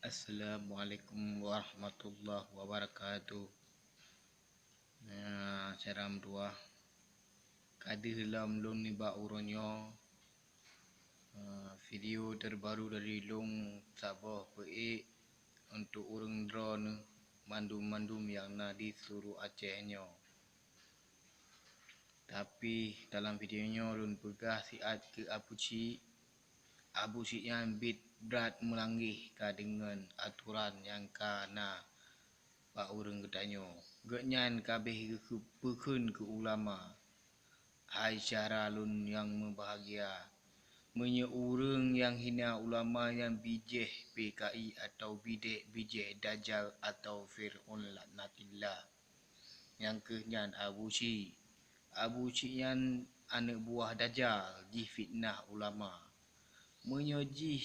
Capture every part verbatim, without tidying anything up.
Assalamualaikum warahmatullahi wabarakatuh. Nah, syedara meutuah, ka deuh lom lôn nibak uroe nyoe, eh, video terbaru dari lôn saboh peuék untuk ureuëng droeneuh mandum-mandum nyang na di seluruh Aceh nyoe. Tapi dalam video nyoe lôn peugah siat keu Abu Syik. Abu Syik nyan biet brat meulanggeh ka deungon atoran nyang ka na bak ureuëng geutanyoe. Geuhnyan ka abéh geukheun keu ulama. Hai syedara lôn nyang meubahagia, meunyoe ureuëng nyang hina ulama nyan bijéh P K I atawa bidéh bijéh Dajjal atawa Fir'aun laknatillah. Nyang kheueh nyan Abu Syik. Abu Syik nyan aneuëk buah Dajjal, jih fitnah ulama. Meunyoe jih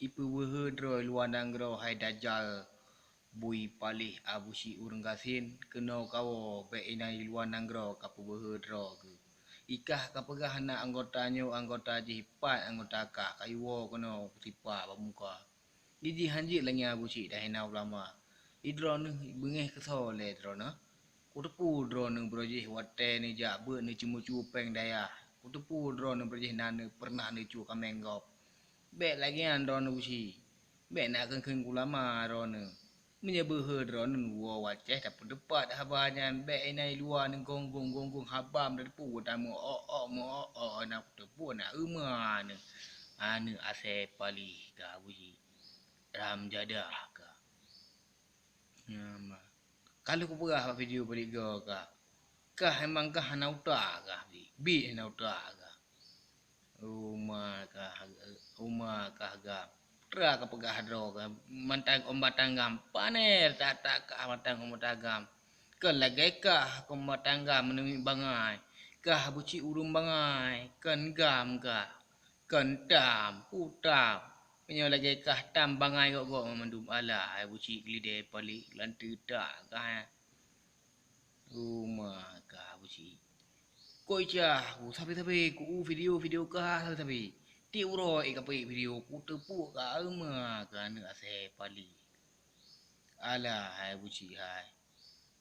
ipeubeuhe droe luwa nanggroe hai Dajjal, bui paléh Abu Syik ureuëng gasien, keunoe kawoe bék inan i luwa nanggroe ka peubeuhe droe geuh. Ikah ka peugah na anggota nyoe anggota jih pat anggota kah, ka iwoe keunoe kusipa bak muka. Jih hanjeuet lagée Abu Syik tahina ulama. Idroeneuh beungéh keusoe lé droeneuh. Kuteupeue droeneuh beurojih watée neujak beuet neuceumeucue péng dayah. Kuteupeue droeneuh beurojih na neu-, peureunah neucue kaméng gob. Bék lagée nyan droeneuh Abu Syik. Bék na kheun-kheun ulama droeneuh. Meunyoe beuhe droeneuh woe u Aceh tapeuteupat haba nyan, bék inan i luwa neugong-gong-gong-gong haba meuteupeue tameuok-ok meuok-ok na kuteupeue na euma neuh. Aneuëk asée paléh ka Abu Syik. Ram jadah ka. Ka lheueh kupeugah bak video peuligoe kah. Kah emang kah hana utak kah, bi, bi hana utak kah. Uma kah, uma kah gam. Peue ka peugah droe kah, mantong ôn batang gam. Pané that-that kah mantong ôn batang gam. Kon lagée kah kon batang gam meuneumiet bangai. Kah Abu Syik ureuëng bangai, kon gam kah. Kon tam, peue tam. Meunyoe lagée kah tam bangai gok-gok mandum alah, hai Abu Syik keulidée paléh lanteue tak kah. Uma kah Abu Syik. Koi cah ku sabe-sabe ku u video-video kah sabe-sabe. Tiep uroe ka peuék video kuteupeue kah uma kah aneuëk asée paléh. Alah hai Abu Syik hai.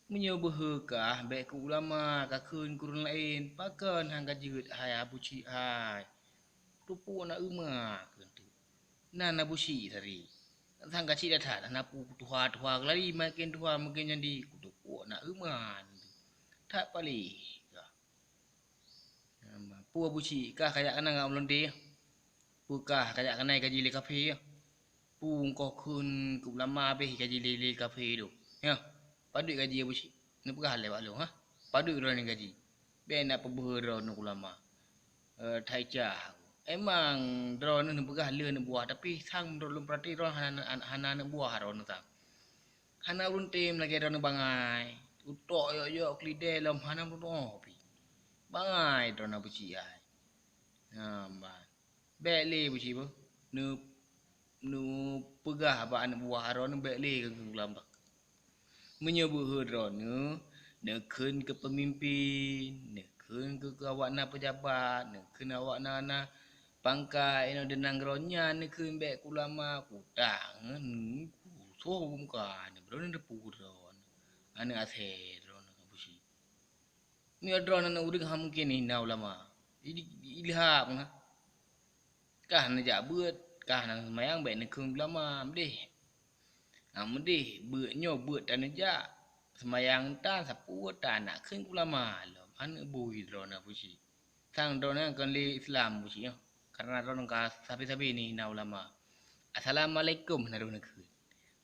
Meunyoe beuhe kah bék keu ulama ka kheun keu ureuëng laén, pakon han ka jeuet hai Abu Syik hai. Kuteupeue na euma kheun teuk. Nan Abu Syik tadi. Sang ka cit that-that na pu tuha-tuha geulari makin tuha makin nyandi kuteupeue na euma. That paléh kah. Peue Abu Syik kah kajak keunan ngon ulôn deh. Peue kah kajak keunan gaji lé kafé. Peue engkau kheun keu ulama habéh gaji lé, lé kafé tu. Nyoe, padub gaji Abu Syik? Neupeugah lé bak lôn, ha? Padub droeneuh gaji? Bék na peubeuhe droeneuh ulama. Eh, taicah. Emang droeneuh neupeugah lé aneuëk buah, tapi sang droeneuh lôn peurati droeneuh hana, hana aneuëk buah droeneuh sang. Hana ureuëng tem lagée droeneuh bangai. Utok yok-yok keulidée lom hana meututoe pi. Bangai droeneuh Abu Syik hai. Nyan ban. Bék lé Abu Syik beuh. Neu-, neupeugah bak aneuëk buah droeneuh bék lé keu lambak. Meunyoe beuhe droeneuh, neukheun keu peumimpén, neukheun keu, keu awak na peujabat, neukheun awak na, na pangkat inoe di nanggroe nyan, neukheun bék keu ulama, kutang, neu-, kusoh muka, neu-, droeneuh neupeu droeneuh. Aneuëk asée droeneuh Abu Syik. Meunyoe droeneuh ureuëng hana mungken hina ulama. Jadi ilham na. Kah neujak beuet, kah na seumayang bék neukheun ulama, meudeh. Nah, meudeh beuet nyoe beuet tan neujak, seumayang tan sapeue tan nak kheun ulama lom. Aneuëk bui droeneuh Abu Syik. Sang droeneuh kon lé Islam Abu Syik nyoe. Karena droeneuh ka sabe-sabe neuhina ulama. Assalamualaikum na droeneuh kheun.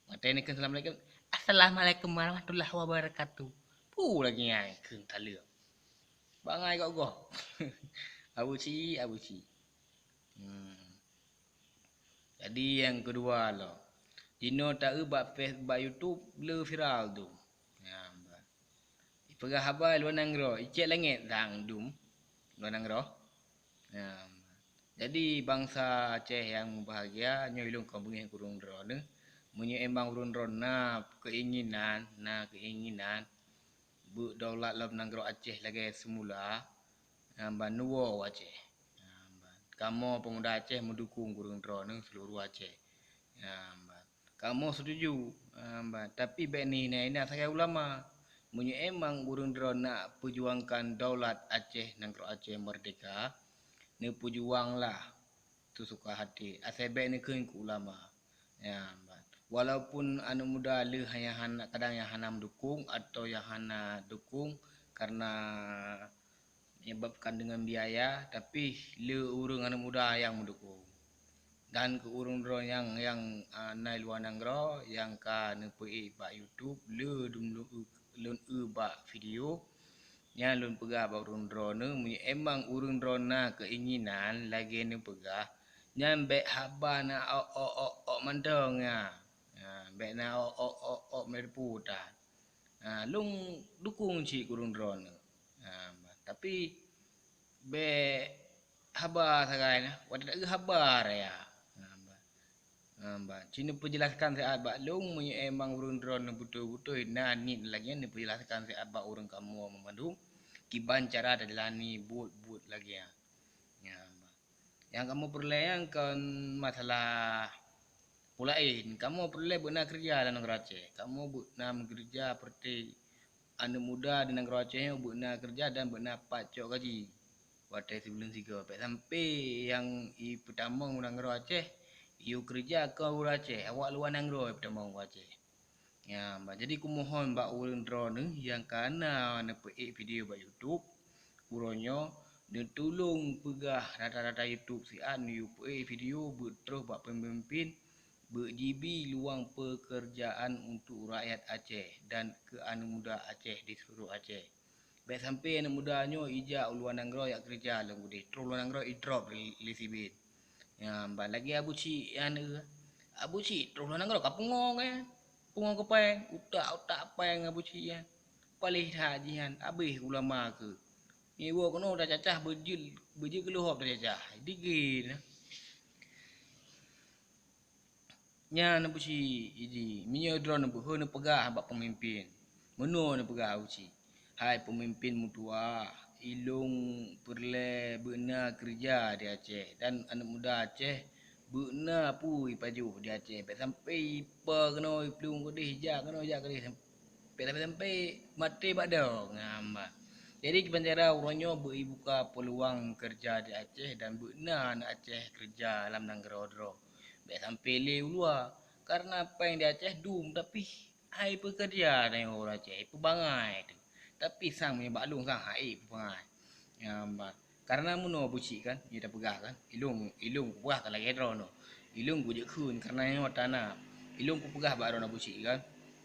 Watée neukheun assalamualaikum, "Assalamualaikum warahmatullahi wabarakatuh." Peue lagée nyan kheun taleueng. Bangai gob-gob. Abu Syik, Abu Syik. Hmm. Jadi nyang keudua lom. Jinoe taeu bak Face, bak YouTube le viral tu. Nyan ban. Ipeugah haba luwa nanggroe, icék langét sang dum luwa nanggroe. Nyan. Jadi bansa Aceh nyang meubahagia, nyoe ilôn ka beungéh keu ureuëng droeneuh. Meunyoe emang ureuëng droeneuh na keuinginan, na keuinginan beuet daulat lom nanggroe Aceh lagée seumula, nyan ban neuwoe u Aceh. Nyan ban. Kamoe peumuda Aceh meudukong keu ureuëng droeneuh seuluruh Aceh. Nyan ban. Kamoe setuju, ah, ba-, tapi bék neuhina-hina sagai ulama. Meunyoe emang ureuëng droe nak peujuangkan daulat Aceh, nanggroe Aceh meurdehka, neupeujuanglah seusuka hati, asai bék neukheun keu ulama. Ya, ba-, walaupun aneuëk muda lheueh nyang hana, kadang nyang hana meudukung atau nyang hana dukung karena menyebabkan dengan biaya, tapi le ureuëng aneuëk muda nyang meudukung. Dan keu ureuëng droe nyang, nyang, a, na i luwa nanggroe nyang ka neupeuék bak YouTube, le dum lôn eu bak video, nyan lôn peugah bak ureuëng droeneuh, meunyoe emang ureuëng droe na keuinginan lagée neupeugah, nyan bék haba na ôk-ôk-ôk-ôk mantong nyan. Ha, bék na ôk-ôk-ôk-ôk meureupu that. Ha, lôn dukung cit keu ureuëng droeneuh. Ha, tapi bék haba sagai na, watée taeu haba raya. Ha, ba. Ha, ba. Ci neupeujelaskan siat bak lôn, meunyoe emang ureuëng droeneuh beutôi-beutôi na niet lagée nyan, neupeujelaskan siat bak ureuëng kamoe meumandum kiban cara tajalani buet-buet lagée nyan. Ya, ba. Nyang kamoe peureulée nyan kon masalah peulaén. Kamoe peureulée beuna keureuja lam nanggroe Aceh. Kamoe beuna meukeureuja seperti aneuëk muda di nanggroe Aceh nyoe beuna keureuja dan beuna pat cok gaji watée sibuleuen sigoe. Bék sampai nyang ipeutamong u nanggroe Aceh, yue keureuja kon ureuëng Aceh, awak luwa nanggroe ipeutamong u Aceh. Ya, ba, jadi kumohon bak ureuëng droeneuh nyang ka na neupeuék video bak YouTube, uroe nyoe neutulông peugah rata-rata YouTube siat neuyue peuék video beuet troh bak peumimpén, beuet jibi luwang peukeurjaan untuk rakyat Aceh dan keu aneuëk muda Aceh di seluruh Aceh. Bék sampai aneuëk muda nyoe ijak u luwa nanggroe jak keureuja lom keudeh, troh luwa nanggroe idrop lé, lé sibit. Ya, ban lagée Abu Cik nyan, Abu Cik troh luwa nanggroe ka pungo nyan. Pungo keu péng, utak-utak péng Abu Cik nyan. Paléh that jih nyan, abéh ulama keuh. Nyoe woe keunoe tacacah beujeuet, beujeuet keu leuhop tacacah. Dikit na. Nyan Abu Cik, idi, meunyoe droeneuh beuhe neupeugah bak peumimpén. Meunoe neupeugah Abu Cik, "Hai peumimpén meutuwah, ilông peureulée beuna keureuja di Aceh dan aneuëk muda Aceh beuna peue ipajoh di Aceh. Bék sampai ipa keunoe iplueng keudeh, ijak keunoe ijak keudeh, bék sampai-sampai maté bak dong." Nyan ba. Jadi kiban cara uroe nyoe beu ibuka peuluang keureuja di Aceh dan beuna aneuëk Aceh keureuja lam nanggroe droe. Bék sampai lé u luwa, kareuna péng di Aceh dum, tapi hai peukeureuja tanyoe ureuëng Aceh, peubangai teuh, tapi sang meunyoe bak lôn sang hai peubangai. Nyan ba, kareuna meunoe Abu Cik kan, nyoe tapeugah kan, ilông, ilông kupeugah ka lagée droeneuh. Ilông kujeuet kheun kareuna nyoe tana. Ilông kupeugah bak droeneuh Abu Cik kan,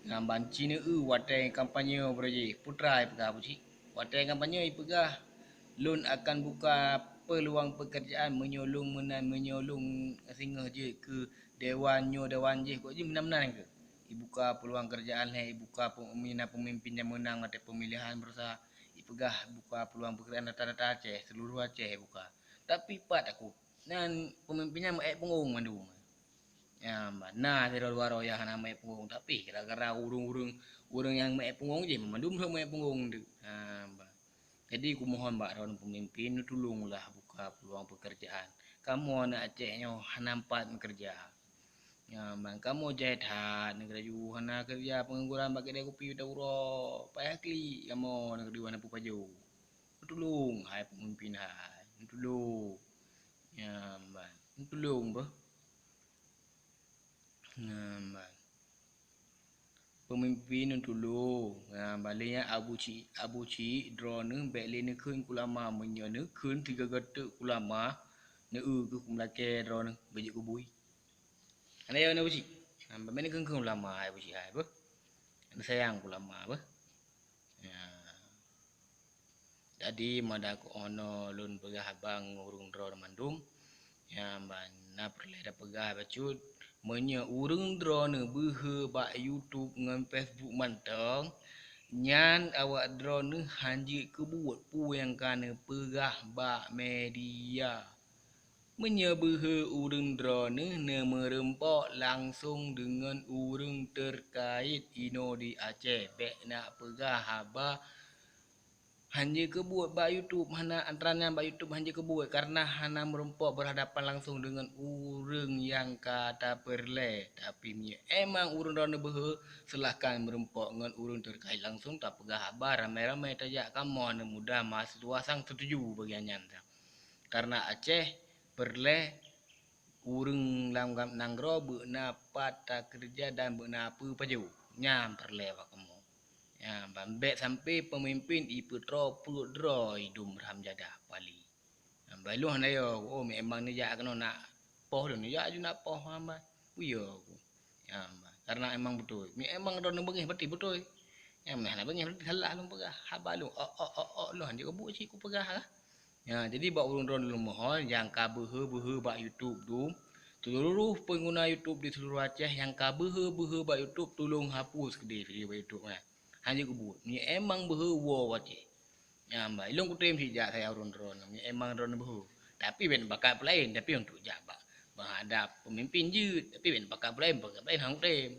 nyan ban ci neueu watée kampanye beureujih, peue teuma ipeugah Abu Cik. Watée kampanye ipeugah, "Lôn akan buka peuluang peukeurjaan meunyoe lôn meunan, meunyoe lôn singoh jeuet keu dewan nyoe dewan jéh," kok jih meunan-meunan keuh. Ibuka peuluang keurjaan lhée, ibuka pe-, meunyoe na peumimpén nyang meunang watée peumilihan beurasa, ipeugah buka peuluang peukeurjaan rata-rata Aceh, seuluruh Aceh ibuka. Tapi pat takot, nyan peumimpén nyan meu-ék punggong mandum. Ya, na sidroe-droe nyang hana meu-ék punggong, tapi gara-gara ureuëng-ureuëng, ureuëng nyang meu-ék punggong jih, mandum lom meu-ék punggong tu. Ha, ba. Jadi kumohon bak droeneuh peumimpén, neutulonglah buka peuluang peukeurjaan. Kamoe aneuëk Aceh nyoe hana pat meukeureuja. Nyan ban kamoe jai that, nanggroe laju hana keureuja, peungangguran bak keudée kupi uroe, payah klik kamoe nanggroe laju hana peue pajoh. Neutulông hai peumimpén hai, neutulông. Nyan ban, neutulông beuh. Nyan ban. Peumimpén neutulông. Nyan ban lé nyan Abu Cik, Abu Cik droeneuh bék lé neukheun keu ulama, meunyoe neukheun sigoe-goe teuk keu ulama, neueu keuh keu meulakée droeneuh beujeuet keu bui. Hana yo Abu Cik. Nyan ban bék neukheun-kheun ulama hai Abu Cik hai beuh. Neusayang keu ulama beuh. Ya. Jadi mada keunoe lôn peugah haba ngon ureuëng droeneuh mandum, nyan ban na peureulée tapeugah bacut, meunyoe ureuëng droeneuh beuhe bak YouTube ngon Facebook mantong, nyan awak droeneuh hanjeuet keubuet peue nyang ka neupeugah bak media. Meunyoe beuhe ureuëng droeneuh neumeureumpok langsong deungon ureuëng teurkait inoe di Aceh, bék na peugah haba Hanjeuet keubuet bak YouTube, hana atra nyan bak YouTube hanjeuet keubuet, karena hana meurumpok berhadapan langsung deungon ureuëng nyang ka tapeureulée. Tapi meunyoe emang ureuëng droeneuh beuhe, silahkan meurumpok ngon ureuëng terkait langsung, tapeugah haba ramai-ramai tajak kamoe aneuk muda mahasiswa sang setuju bagian nyan. Karena Aceh peureulée ureuëng lam nanggroe beuna pat takeureuja dan beuna peue pajoh. Nyan peureulée bak kamoe. Ya, ban bék sampai pemimpin ipeutroe peuet droe idum ram jadah pali. Ban lôn hana yo, oh, memang neujak keunoe nak poh lôn, neujak aju nak poh hamba. Uyo ku. Ya, hamba. Karena emang beutôi. Memang droeneuh beungéh berarti beutôi. Ya, meunan hana beungéh berarti salah lôn peugah. Haba lôn, oh, oh, oh, oh, lôn hanjeuet keubuet cit kupeugah lah. Ya, jadi bak ureuëng droeneuh lôn mohon nyang ka beuhe-beuhe bak YouTube dum, seluruh pengguna YouTube di seluruh Aceh nyang ka beuhe-beuhe bak YouTube, tulông hapus keudeh video bak YouTube nyan. Hanjeuet keubuet. Meunyoe emang beuhe woe u Aceh. Nyan bah, ilôn kutem sijak saya ureuëng droeneuh. Meunyoe emang droeneuh beuhe. Tapi bék bakat peulaén, tapi untuk jak bak menghadap pemimpin jeuet, tapi bék bakat peulaén, bakat peulaén han kutem.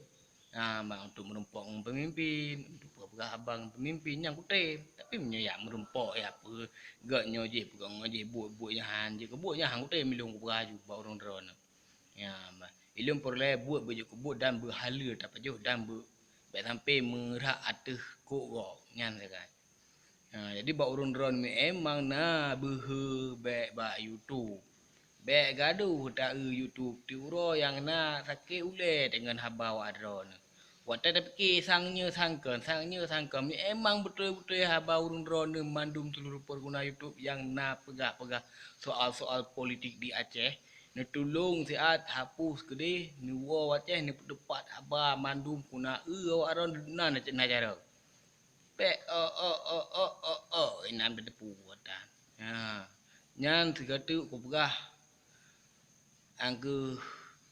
Ha, ma untuk meurumpok ngon pemimpin, untuk peugah haba ngon pemimpin, nyan kutem. Tapi meunyoe jak meurumpok, jak peugöt nyoe jih, peugöt nyoe jih, buet-buet nyang han jeuet keubuet, nyan han kutem ilôn kupeugah aju bak ureuëng droeneuh. Ya, ma ilôn peureulée buet beujeuet keubuet dan beuhaleue tapajoh dan beu-, bék sampai meurak ateueh kok gob. Nyan sagai. Ha, jadi bak ureuëng droeneuh memang na beuhe bék bak YouTube. Bék gadoh taeu YouTube, tiep uroe nyang na sakét ulée deungon haba awak droeneuh. Watée tapike sang nyoe sang kon, sang nyoe sang kon, memang beutôi-beutôi haba ureuëng droeneuh mandum seluruh pengguna YouTube nyang na peugah-peugah soal-soal politik di Aceh, neutulông siat hapus keudeh, neuwoe u Aceh, neupeuteupat haba mandum, ku na eu awak droeneuh na, na, na jaroe. Bék, oh, oh, oh, oh, oh, oh, inan beuteupeue tan. Ha. Nyan sigoe teuk kupeugah, angkeuh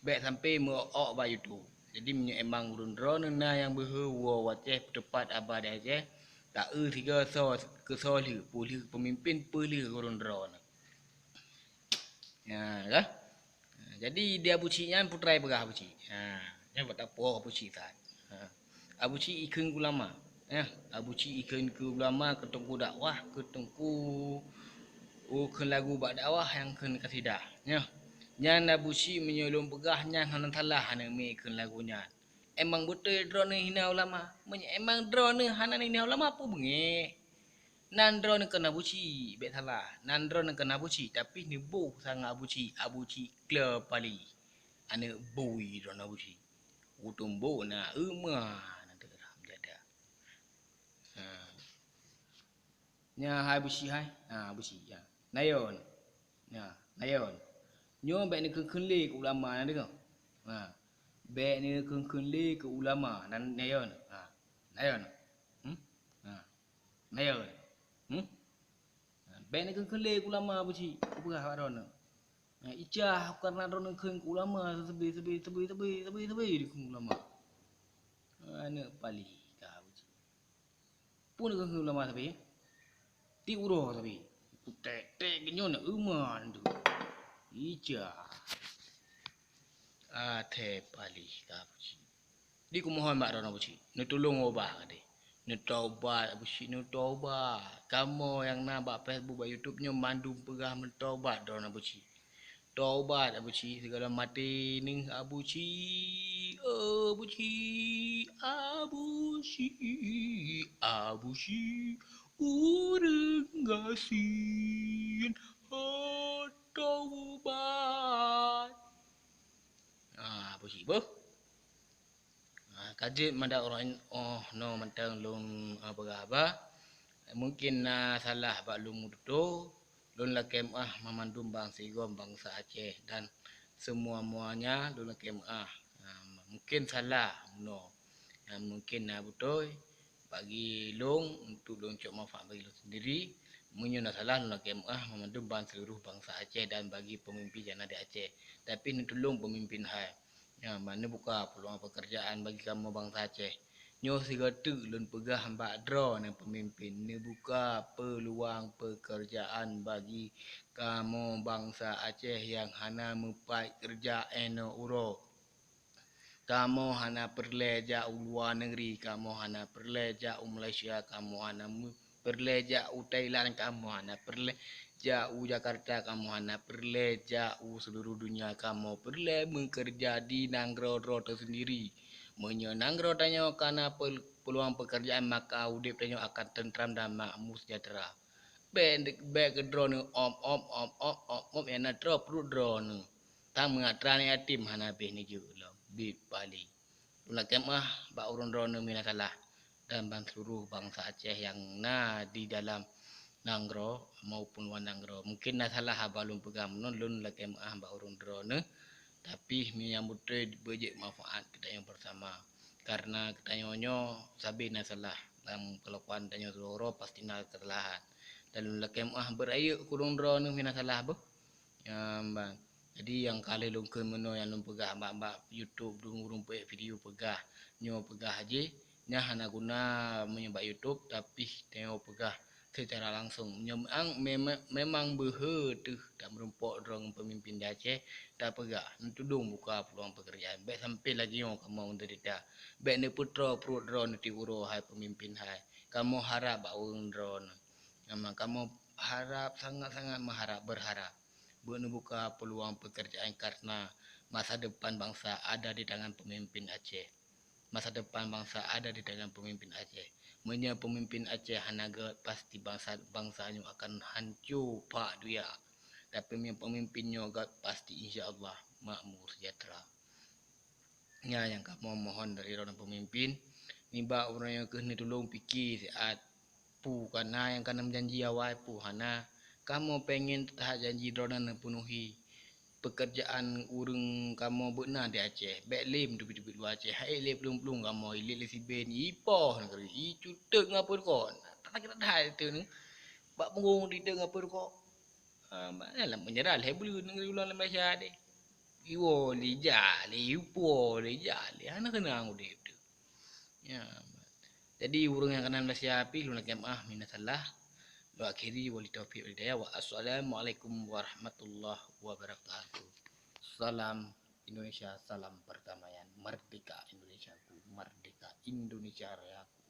bék sampai meu-ok bak YouTube. Jadi, meunyoe emang ureuëng droeneuh na nyang beuhe woe u Aceh peuteupat haba di Aceh, taeu sigoe soe keu soe lheueh, peue lheueh peumimpin, peue lheueh ureuëng droeneuh. Ya, kan? Ha, jadi di Abu Cik nyan putra peugah Abu Cik. Ha, nyan buet tapoh Abu Cik that. Ha. Abu Cik ikheun keu ulama. Ya, Abu Cik ikheun keu ulama, keu teungku dakwah, keu teungku, oh, kheun lagu bak dakwah nyang kheun kasidah. Ya. Nyan Abu Cik meunyoe lôn peugah nyan hana salah aneuk miet kheun lagu nyan. Emang beutôi droeneuh hina ulama? Meunyoe emang droeneuh hana hina ulama, peue beungéh? Nan droeneuh kon Abu Cik, bék salah. Nan droeneuh kon Abu Cik, tapi neuboh sangat Abu Cik, Abu Cik kle pali. Aneuk bui droeneuh Abu Cik. Utumbo na eumah na teurah menjada. Ha. Nyan hai Abu Cik hai. Ha, Abu Cik, ya. Nayon. Ya, nayon. Nyoe bék neukheun-kheun lé keu ulama na deungoe. Ha. Bék neukheun-kheun lé keu ulama na, nayon. Ha. Nayon. Hmm? Ha. Nayon. Hmm? Ha, bék neukheun-kheun lé keu ulama Abu Cik, kupeugah bak droeneuh. Ha, icah karena droeneuh kheun keu ulama, seubé, seubé, seubé, seubé, seubé, seubé dikheun ulama. Aneuk pali ka Abu Cik. Peue neukheun keu ulama seubé? Tiep uroe seubé. Kutek-tek geuh nyoe na eumah tu. Icah. Até pali ka Abu Cik. Di kumohon bak droeneuh Abu Cik, neutulông ubah gadeh. Neutaubat Abu Cik, neutaubat. Kamoe nyang na bak Facebook, bak YouTube nyoe mandum peugah meutaubat droeneuh Abu Cik. Taubat Abu Cik, sigohlom maté neuh Abu Cik. Oh, Abu Cik, Abu Cik, Abu Cik, ureuëng gasien, oh, taubat. Ah, Abu Cik beuh. Ah, ka jeuet madak uroe nyoe, oh, noe mantong lôn, ah, peugah haba. Mungkin na salah bak lôn meututoe, lôn lakée meuáh mamandum bansigom bansa Aceh dan semua-muanya lôn lakée meuáh. Ah, mungkin salah meunoe. Ah, mungkin na beutôi bagi lôn untuk lôn cok manfaat bagi lôn sendiri. Meunyoe na salah, lôn lakée meuáh mamandum ban seluruh bansa Aceh dan bagi pemimpin nyang na di Aceh. Tapi neutulông pemimpin hai. Nyan, ban neubuka peuluang pekerjaan bagi kamoe bansa Aceh. Nyoe sigoe teuk lôn peugah bak droeneuh pemimpin, neubuka peuluang pekerjaan bagi kamoe bansa Aceh nyang hana meupat keureuja inoe uroe. Kamoe hana peureulée jak u luwa negeri, kamoe hana peureulée jak u Malaysia, kamoe hana meu-, Peureulée jak u Thailand kamoe hana, peureulée jak u Jakarta kamoe hana, peureulée jak u seuluruh dunia kamoe, peureulée meukeureuja di nanggroe droe teusendiri. Meunyoe nanggroe tanyoe kana peul-, peuluang peukeurjaan, maka udeb tanyoe akan teuntram dan makmu seujahteura. Bék, bék keu droeneuh om, om, om, om, om, om, nyang na troh pruet droeneuh. Tan meuatra aneuk yatim hana habéh neujeuet lom, bit pali. Lôn lakée meu'ah bak ureuëng droeneuh meunan salah dan ban seuluruh bansa Aceh nyang na di dalam nanggroe maupun luwa nanggroe. Mungken na salah haba lôn peugah meunan, lôn lakée meu'ah bak ureuëng droeneuh, tapi meunyoe nyang beutôi beujeuet manfaat keu tanyoe bersama. Karena keu tanyoe nyoe sabe na salah, lam keulakuan tanyoe sidroe-droe pasti na keusalahan. Dan lôn lakée meu'ah beurayeuk keu ureuëng droeneuh meunan salah beuh. Nyan ban. Jadi nyang ka lheueh lôn kheun meunoe nyang lôn peugah bak, bak YouTube, dum ureuëng peuék video peugah, nyoe peugah jih, nyan hana guna meunyoe bak YouTube, tapi tanyoe peugah secara langsung. Nyoe meu'ang memang, memang beuhe teuh tameurumpok droe ngon peumimpin di Aceh, tapeugah, neutudong buka peuluang peukeurjaan. Bék sampai lagée nyoe kamoe meudeurita. Bék neupeutroe pruet droeneuh tiep uroe hai peumimpin hai. Kamoe harab bak ureuëng droeneuh. Nyang kamoe harab, sangat-sangat meuharab, beurharab. Beuet neubuka peuluang peukeurjaan karena masa depan bansa ada di tangan peumimpin Aceh. Masa depan bansa ada di tangan peumimpin Aceh. Meunyoe peumimpin Aceh hana gét, pasti bansa, bansa nyoe akan hanco bak duya. Tapi meunyoe peumimpin nyoe gét, pasti insya Allah makmu seujahteura. Nyan nyang kamoe mohon dari droeneuh peumimpin, nibak ureuëng nyang keuh neutulông pike siat. Peue kana nyang kana meujanji awai, peue hana. Kamoe pengen that janji droeneuh neupeunuhi. Peukeurjaan ureuëng kamoe beuet na di Aceh, bék lé meuteubiet-teubiet luwa Aceh, hai lé plueng-plueng kamoe, ilét lé siben, ipoh nanggroe, icuteuk ngon peurukok. Tak kira that itu ni. Bak punggong diteuk ngon peurukok. Ha, lam meunyeurah lhée buleuen nanggroe ulôn lam Malaysia deh. Iwoe lé jak lé, ipuwoe lé jak lé, hana keunong udeb teuh. Ya. Jadi ureuëng nyang kana Malaysia pih lôn lakée meu'ah mina salah. Lôn akhiri, wabillahi taufiq wal hidayah. Wa assalamualaikum warahmatullahi wabarakatuh. Salam Indonesia, salam perdamaian. Merdeka Indonesiaku, merdeka Indonesia rayaku.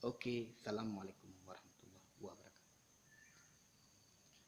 Oke, assalamualaikum.